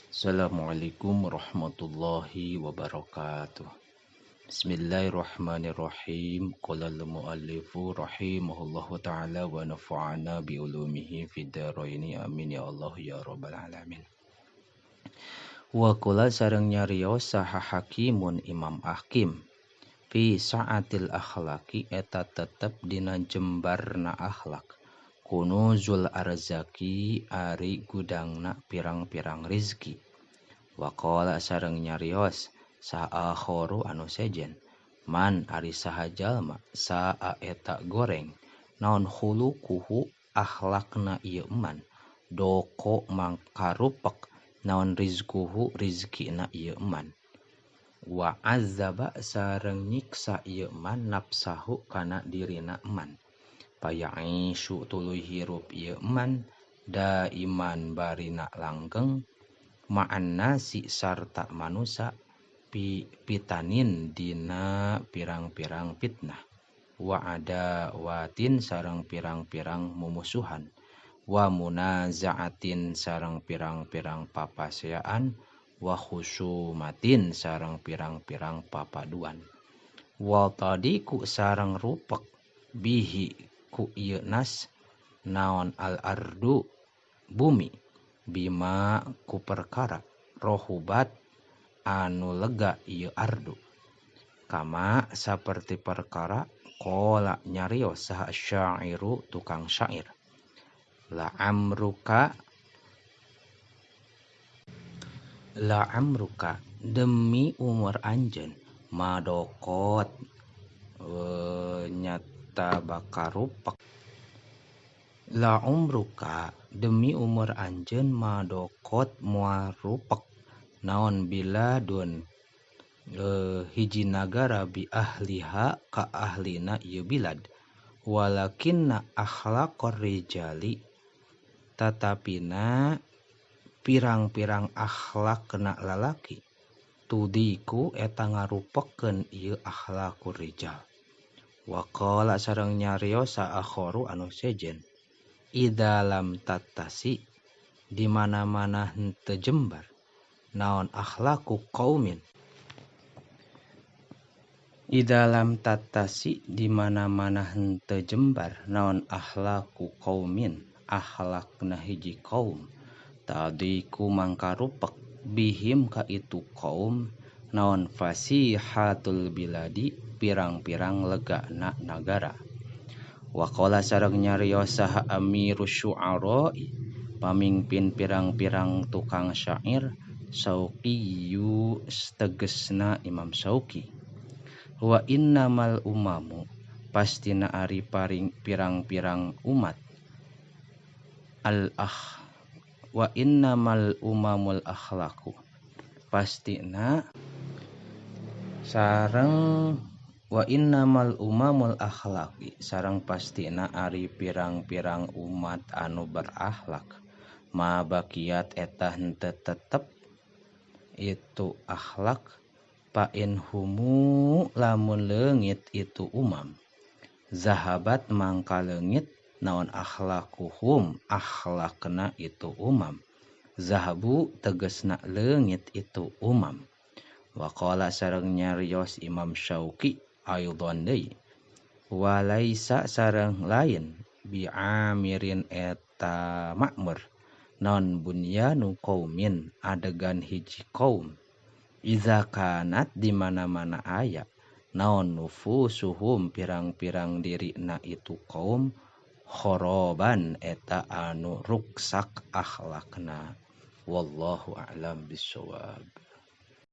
Assalamualaikum warahmatullahi wabarakatuh. Bismillahirrahmanirrahim. Qala al-muallifu rahimahullahu ta'ala wa nafa'ana bi ulumihi fid dharaini. Amin ya Allah ya rabbal alamin. Wa qala sareng nyarios saha hakimun Imam Hakim fi sa'atil akhlaqi eta tetep dina jembarna akhlak. Kunuzul arzaki ari gudangna pirang-pirang rizki. Wa qala sareng nyarios saha akharu anu sejen man ari saha jalma saa eta goreng naon khuluquhu akhlakna ieu man doko mangkarupek naon rizquhu rizkina ieu man wa azaba sareng nyiksa ieu man nafsahu kana dirina man payaishu tuluy hirup ieu man daiman barina langgeng ma'an nasi sarta manusa pitanin dina pirang-pirang fitnah wa adawatin sareng pirang-pirang mumusuhan wa munaza'atin sareng pirang-pirang papaseaan wa khusumatin sareng pirang-pirang papaduan wa tadiku sareng rupek bihi ku ieu nas naon al ardu bumi bima ku perkara rohubat anu lega ieu ardu kama saperti perkara qala nyarios saha syairu tukang syair la amruka demi umur anjeun madokot nyata bakarupek la umruka demi umur anjeun madokot moal rupek naon biladun hiji nagara bi ahliha ka ahlina ieu bilad walakinna akhlaqor rijali tatapina pirang-pirang akhlakna lalaki tudiku eta ngarupekeun ieu akhlaqur rijal wa qala sareng nyarios akharu anu sejen idza lam tatasi di mana-mana henteu jembar naon akhlaqu qaumin idza lam tatasi di mana-mana henteu jembar naon akhlaqu qaumin akhlakna hiji kaum tadiku mangkarupek bihim ka itu kaum naon fasihatul biladi pirang-pirang legana nagara wa qala sareng nyarios saha amirus syu'ara pamingpin pirang-pirang tukang syair Sauqiyu tegesna Imam Sauqi wa innamal umamu pastina ari paring pirang-pirang umat al akh wa innamal umamul akhlaqu pastina sareng wa innamal umamul akhlaqi sareng pastina ari pirang-pirang umat anu berakhlak ma bakiat eta henteu tetep itu akhlak pa in humu lamun leungit itu umam zahabat mangka leungit naon akhlaquhum akhlakna itu umam zahabu tegesna leungit itu umam wa qala sareng nyarios Imam Syauqi aidon deui walaisa sareng lain biamirin eta makmur non bunyanu qaumin adegan hiji kaum iza kanat di mana-mana aya naon nufusuhum pirang-pirang dirina itu kaum khoroban eta anu ruksak akhlakna wallahu a'lam bissawab.